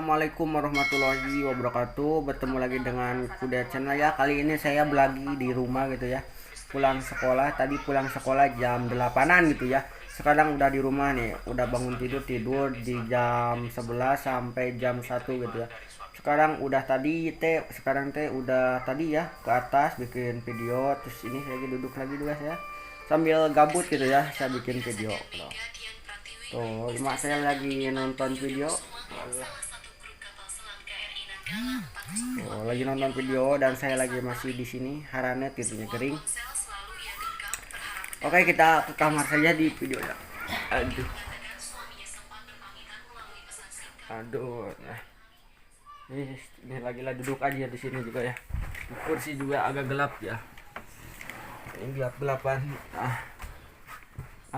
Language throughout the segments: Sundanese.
Assalamualaikum warahmatullahi wabarakatuh. Bertemu lagi dengan Kuda Channel ya. Kali ini saya lagi di rumah gitu ya. Pulang sekolah, tadi pulang sekolah jam 8-an gitu ya. Sekarang udah di rumah nih. Udah bangun tidur, tidur di jam 11 sampai jam 1 gitu ya. Sekarang udah tadi teh, sekarang teh udah tadi ya ke atas bikin video. Terus ini saya lagi duduk lagi juga ya. Sambil gabut gitu ya, saya bikin video. Tuh, emak saya lagi nonton video. Oh, lagi nonton video dan saya lagi masih di sini haranet gitu ya, gering. Oke, kita ke kamar saja di video ya. Aduh. Aduh, nah. Ini lagi lah duduk aja di sini juga ya. Kursi juga agak gelap ya. Ini gelap-gelapan. Ah.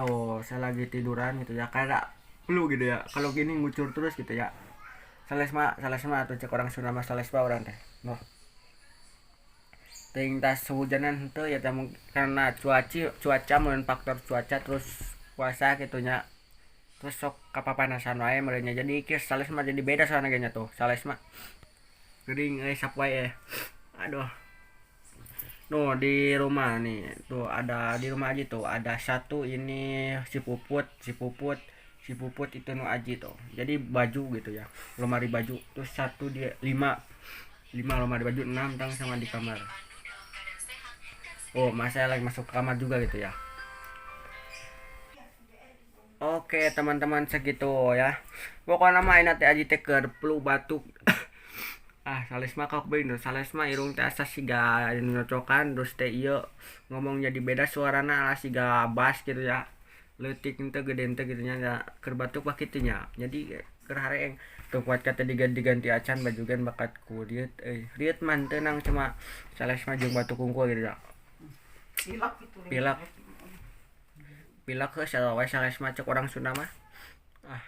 Oh, saya lagi tiduran gitu ya. Kayak flu gitu ya. Kalau gini ngucur terus gitu ya. Salesma, salesma atau cek orang Sunda mah salesma urang teh. Noh. Ting tas hujanan henteu ya teh, karena cuaca cuaca meureun, faktor cuaca, terus puasa gitu nya. Terus sok kapapanasan wae meureun nya. Jadi kieu salesma, jadi beda soalnya nya tuh. Salesma. Gering euy, sapoe eh. Aduh. Nuh, di rumah nih tuh ada, di rumah aja tuh ada satu ini si Puput, si Puput, si Puput itu nu Aji tuh. Jadi baju gitu ya, lemari baju terus satu dia lima, lima lemari baju, enam tang sama di kamar. Oh, mas saya lagi masuk ke kamar juga gitu ya. Oke teman-teman, segitu ya. Pokoknya mah teh Aji teh keur flu, batuk. Ah, salesma kok bener, salesma irung teh asa siga nyocokan, terus teh ieu ngomong jadi beda suarana lah, siga bass gitu ya. Leutik teh, gede teh gitu nya ya, keur batuk mah kitu nya. Jadi keur hareeng tuh kuat kata diganti-ganti acan baju kan bakat ku diet euy. Diet mah tenang, cuma salesma jeung batuk kungkul gitu ya. Pilek gitu. Pilek. Pilek heuh sarua wae salesma cek orang Sunda mah. Ah,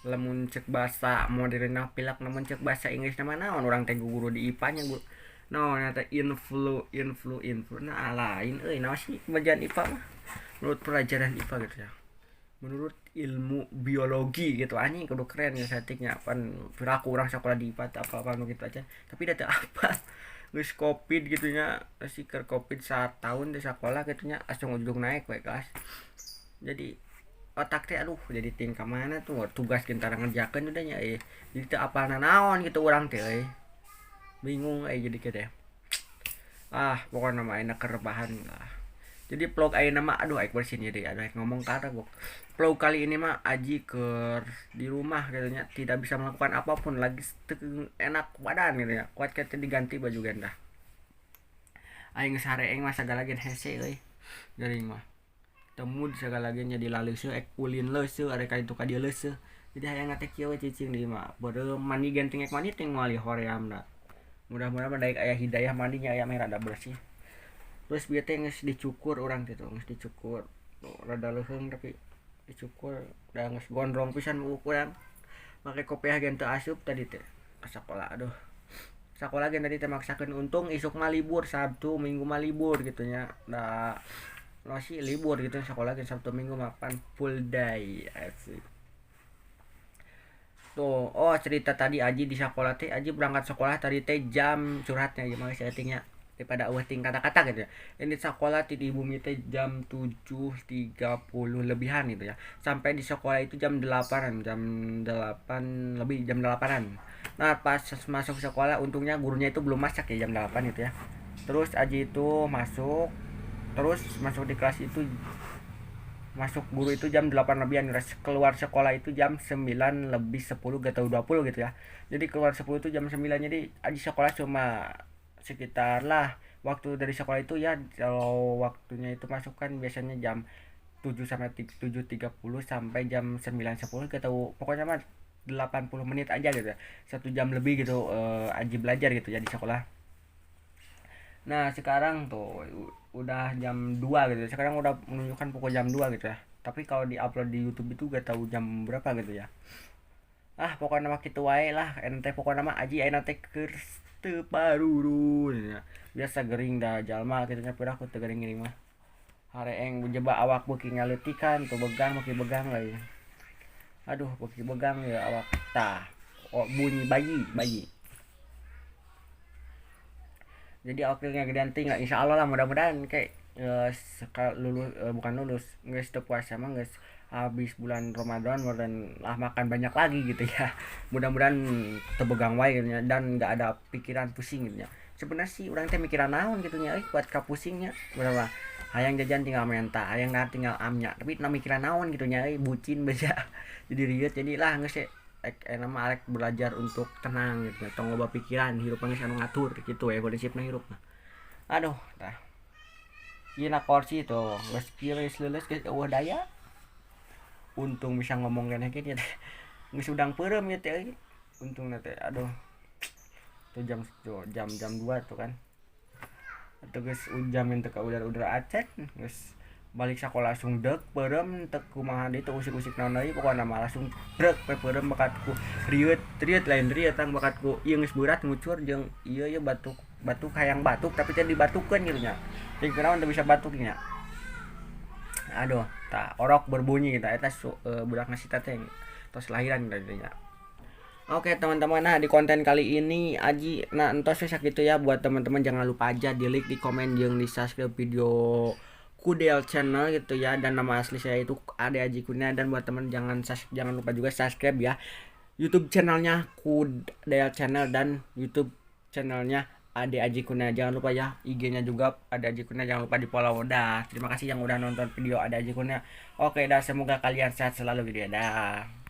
lamun cek bahasa modernna pilek, namun cek bahasa Inggris mah naon? Urang teh guru di IPA nya guru naon eta? Influ, influ, influ. Nah, lain euy. Naon sih bagian IPA mah, menurut pelajaran IPA gitu ya, menurut ilmu biologi gitu. Anjing, kudu keren ya saeutiknya pan piraku urang sekolah di IPA apa apa gitu aja, tapi da teu apa geus Covid gitu nya. Si keur Covid saat tahun di sekolah gitu nya, langsung ujung naik we kelas. Jadi otak teh aduh, jadi tingkah mana tuh tugas kita ngerjakeun udah nya eh. Jadi teu apal naon gitu urang teh euy, bingung eh. Jadi kieu teh, ah, pokoknya mah enak rebahan lah. Jadi vlog ayeuna mah, aduh, aing bersin jadi aduh, aing ngomong karena vlog kali ini mah Aji ke di rumah gitu nya, tidak bisa melakukan apapun lagi, teu enak badan gitu ya. Kuat kata diganti baju ganda aing geus hareeng mah sagala ge hese euy. Gering mah teu mood sagala ge, jadi laleuseuh, ek ulin leuseuh, arek ka ditu ka dieu leuseuh. Jadi hayang teh kieu we, cicing di imah, beureum mandi genteng, ek mandi teh moal hoream da. Mudah-mudahan mah daek aya hidayah, mandinya aya meh rada bersih. Terus bieu teh geus dicukur urang teh, tuh geus dicukur. Tuh, rada leuheung tapi dicukur da geus gondrong pisan ukuran. Make kopiah ge teu asup tadi teh ke sekolah. Aduh, sekolah ge tadi teh maksakeun, untung isuk mah libur, Sabtu Minggu mah libur gitu nya. Da masih libur gitu sekolah ge Sabtu Minggu mah pan full day, asik tuh. Oh, cerita tadi Aji di sekolah teh, Aji berangkat sekolah tadi teh jam, curhatnya gimana settingnya daripada eueuh ting kata-kata gitu ya. Ini sekolah di bumi teh jam 7.30 lebihan gitu ya. Sampai di sekolah itu jam 8, jam 8 lebih, jam 8-an. Nah, pas masuk sekolah untungnya gurunya itu belum masak ya jam 8 itu ya. Terus Aji itu masuk, terus masuk di kelas itu, masuk guru itu jam 8 lebihan, keluar sekolah itu jam 9 lebih 10 atau 20 gitu ya. Jadi keluar 10 itu jam 9. Jadi Aji sekolah cuma sekitar lah waktu dari sekolah itu ya, kalau waktunya itu masuk kan biasanya jam 7 sampai 7.30 sampai jam 9.10 atau pokoknya mah 80 menit aja gitu ya. 1 jam lebih gitu Aji belajar gitu ya di sekolah. Nah, sekarang tuh udah jam 2 gitu. Sekarang udah menunjukkan pukul jam 2 gitu ya. Tapi kalau di-upload di YouTube itu gak tahu jam berapa gitu ya. Ah, pokoknya mah kitu wae lah. Ente pokoknya mah Aji ayeuna teh keur teu parurun ya. Biasa gering dah jalma kitu nya, piraku teu gering-gering mah. Hareeng jeba awak beuki ngaleutikan tuh, begang, beuki begang lagi. Aduh, beuki begang ya awak tah. Oh, bunyi bayi, bayi. Jadi akhirnya gedean tinggal insya Allah lah, mudah-mudahan kayak lulus, bukan lulus, geus teu puasa mah geus habis bulan Ramadan dan lah makan banyak lagi gitu ya. Mudah-mudahan tebegang wae gitu ya, dan nggak ada pikiran pusing gitu ya. Sebenarnya sih urang teh mikiran naon gitu nya, kuat ka pusingnya. Berapa hayang jajan tinggal menta, hayang dahar tinggal amnya, tapi na mikiran naon gitu nya, bucin beja. Jadi rieu, jadi lah geus nama arek belajar untuk tenang gitu, tong loba pikiran, hirup geus anu ngatur gitu ya, prinsipna hirup mah. Aduh, tah. Ieu na kursi tuh, geus kieu geus leuleus geus eueuh daya. Untung bisa ngomong keneh kieu teh. Geus udang peureum ieu teh euy. Untungna teh aduh. Tuh jam tuh, jam jam 2 tuh kan. Atuh geus jam teu ka udara-udara acan, geus balik sekolah langsung dek peureum teu kumaha deui, teu usik-usik naon deui, pokona mah langsung brek we peureum bakat ku rieut, rieut lain rieut tang bakat ku ieu geus beurat ngucur jeung ieu ieu batuk, batuk hayang batuk tapi teh dibatukeun kitu nya. Jadi kunaon teu bisa batuk nya. Aduh, tah orok berbunyi gitu eta budak si teteh tos lahiran tadi nya. Oke teman-teman, nah di konten kali ini Aji nah entos we sakitu ya. Buat teman-teman jangan lupa aja di like, di komen, jeung di subscribe video Kudel Channel gitu ya, dan nama asli saya itu Ade Aji Kurnia. Dan buat teman jangan lupa juga subscribe ya YouTube channelnya Kudel Channel dan YouTube channelnya Ade Aji Kurnia. Jangan lupa ya IG-nya juga Ade Aji Kurnia, jangan lupa di follow. Dah, terima kasih yang udah nonton video Ade Aji Kurnia. Oke dah, semoga kalian sehat selalu gitu ya. Dah.